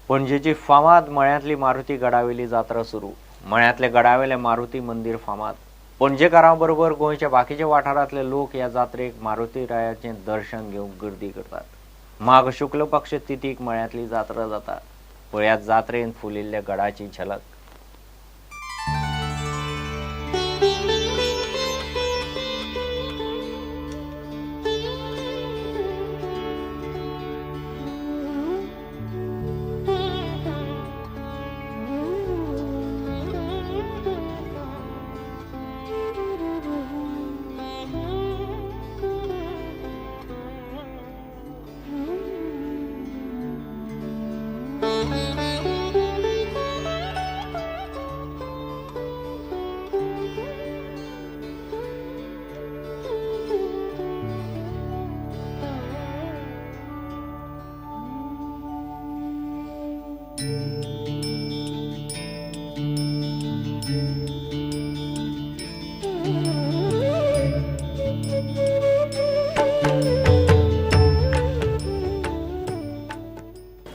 पणजेची फामाद मळ्यांतली मारुती गडावेली जात्रा सुरू. मळ्यांतले गडावेले मारुती मंदीर फामाद. पणजेकारां बरोबर गोंयच्या बाकीच्या वाठारांतले लोक ह्या जात्रेक मारुती रायाचें दर्शन घेवंक गर्दी करतात. माघ शुक्ल पक्ष तिथीक मळ्यांतली जात्रा जाता. पळयात जात्रेन फुलिल्ल्या गडाची झलक.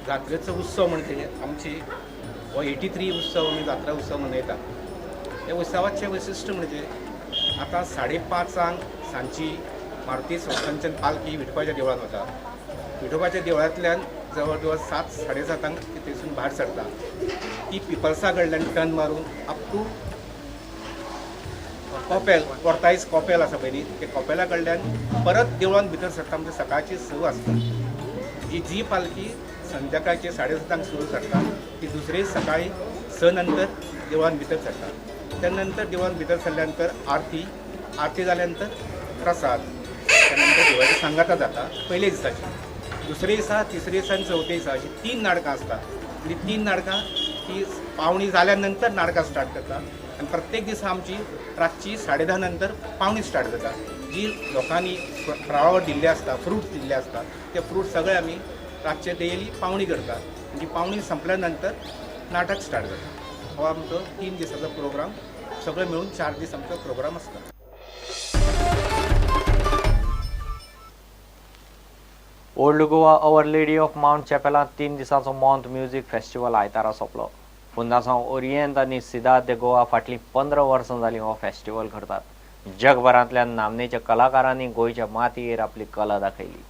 जात्रेचो उत्सव म्हणजे आमची हो 83 उत्सव आमी जात्रा उत्सव मनयतात. त्या उत्सवाचें वैशिश्ट म्हणजे आतां 5:30 सांजची मारुती संस्थानच्यान पालखी विठोबाच्या देवळांत वता. विठोबाच्या देवळांतल्यान जवळ जवळ 7 साडे 7 ती थंयसून भायर सरता. ती पिपल्सा कडल्यान टर्न मारून अप टू कॉपेल, पोर्ताईस कॉपेल आसा पयलीं, ते कॉपेला कडल्यान परत देवळांत भितर सरता म्हणजे सकाळची 6 वाजता. जी जी पालखी संध्याकाळचे 7:30 सुरू सरता ती दुसरे सकाळी 6 नंतर देवळांत भितर सरता. त्यानंतर देवळांत भितर सरल्यानंतर आरती, आरती जाल्यानंतर प्रसाद, त्यानंतर देवाची सांगाता जाता पयले दिसाची. दुसरे दिसा, तिसरे दिसा आनी चवथे दिसा अशी 3 नाटकां आसता. आनी 3 नाटकां ती पावणी जाल्या नंतर नाटकां स्टार्ट करता. आनी प्रत्येक दिसा आमची रातची 10:30 नंतर पावणी स्टार्ट जाता. जी लोकांनी फ्लावर दिल्ले आसता, फ्रुट्स दिल्ले आसता, ते फ्रूट सगळे आमी रातचे डेली पावणी करता. आनी पावणी संपल्या नंतर नाटक स्टार्ट जाता. हो आमचो 3 दिसाचो प्रोग्राम, सगळे मेळून 4 दीस आमचो प्रोग्राम आसता. Old Goa our lady of mount चॅपेलांत 3 दिसांचो माउंट म्युझिक फेस्टिवल आयतारा सोंपलो. फुंदासांव ओरियंत आनी सिदाद दे गोवा फाटलीं 15 वर्सां जालीं हो फेस्टिवल करतात. जगभरांतल्या नामनेच्या कलाकारांनी गोंयच्या मातयेर आपली कला दाखयली.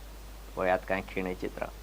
पळयात कांय खिणे चित्रां.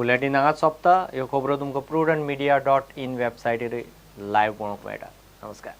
बुलेटीन हांगाच सोंपता. ह्यो खबरो तुमकां prudentmedia.in वेबसायटीर लायव्ह पळोवंक मेळटा. नमस्कार.